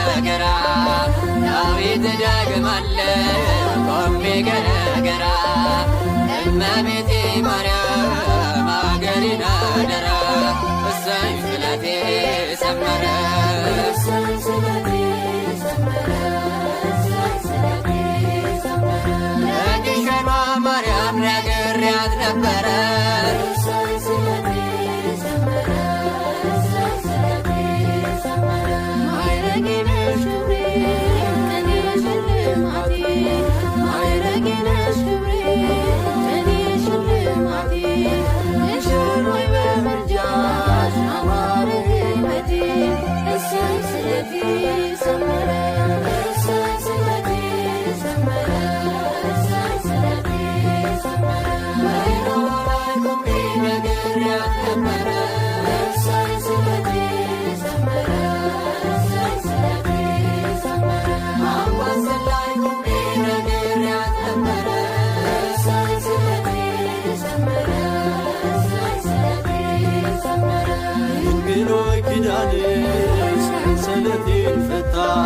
ገረገራ ዳዊት ደግማለሁ ቆሜ ገረገራ እመቤቴ ማርያም አገሬን አደራ እሰይ ስለቴ ሰመረ። እሰይ ስለቴ ሰመረ፣ እሰይ ስለቴ ሰመረ። ለግሸኗ ማርያም ነግሬያት ነበረ። እሰይ ስለቴ ሰመረ፣ እሰይ ስለቴ ሰመረ። ማዕረጌ ነሽ ክብሬ ቀኔ ሽልማቴ።